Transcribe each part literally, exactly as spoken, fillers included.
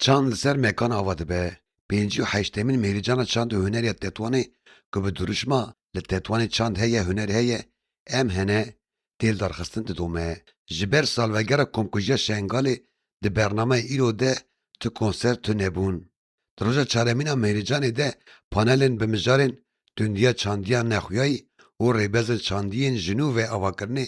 Çand li ser mekan ava dibe. Pêncî û heştemîn Mêrîcana Çand û Hunerê ya Tetwanê ku bi dirûşma li Tetwanê çand heye, huner heye, em hene, tê lidarxistin didome. Ji ber salvegera komkujiya Şengalê di bernameya îro de tu konser tune bûn. Di roja çaremîn a Mêrîcanê de panelên bi mijarên tundiya çandiya nexuyayî û rêbezên çandiyên ji nû ve avakirinê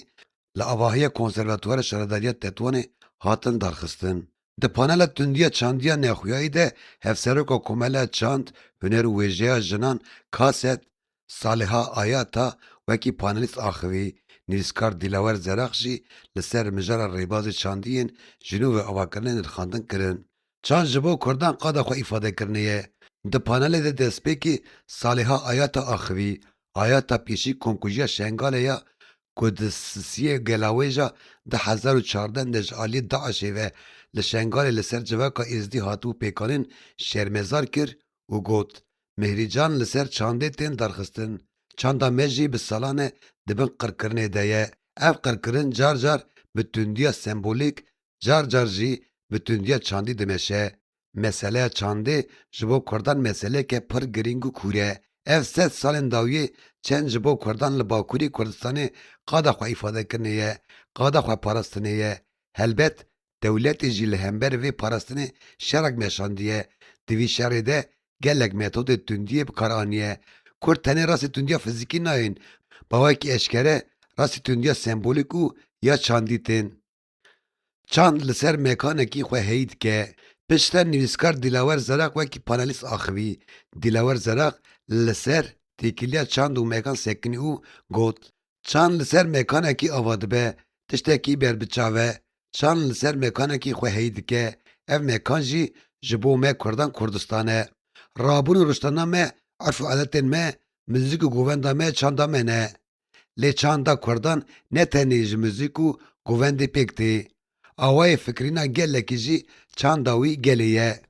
li avahiya Konservatuwara Şaredariya Tetwanê hatin darxistin. Di panela tundiya çandiya nexuyayî de Hevseroka Komela Çand, Huner û Wêjeya Jinan, Kaset, Saliha Ayata wekî panelîst axivî, nivîskar Dilawer Zerax jî li ser mijara rêbazê çandiyên ji nû ve avakirinê nirxandin kirin. Çand ji bo Kurdan qada xwe îfade kirine ye. Di panelê de destpêkî Saliha Ayata axivî. Ayata pêşî komkujiya Şengalê ya ku di sisiyê Gelawêja du hezar û çardeh de ji aliyê DAIŞê ve li Şengalê li ser civaka Êzdî hatibû pêkanîn şermezar kir û got, Mehrîcan li ser çandê tên darxistin. Çanda me jî bi salan e di bin qirkirinê de ye. Ev qirkirin car car bi tundiya sembolîk, car car jî bi tundiya çandî dimeşe. Meseleya çandê ji bo Kurdan meseleyeke pir girîng û kûr e. Ev sed salên dawiyê çend ji bo Kurdan li Bakurê Kurdistanê qada xwe îfade kirinê ye, qada xwe parastinê ye. Helbet, dewletê jî li hember vê parastinê şerek meşandiye. Di vî şerê de gelek metodê tundiyê bi kar aniye. Kurd tenê rastî tundiya fizîkî nayên, bi awayekî eşkere rastî tundiya sembolîk û ya çandî tên. Çand li ser mekanekî xwe heyî dike. Piştre nivîskar Dilawer Zerax wekî panelîst axivî. Dilawer Zerax li ser têkiliya çand û mekan sekinî û got, Çand li ser mekanekî ava dibe, tiştekî berbiçav e. Çand li ser mekanekî xwe heyî dike. Ev mekan jî ji bo me Kurdan Kurdistan e. Rabûn û riştana me, erf û adetên me, muzîk û govenda me, çanda me ne. Lê çanda Kurdan ne tenê ji muzîk û govendê pêk tê. Awayê fikirîna gelekî jî çanda wî gelê ye.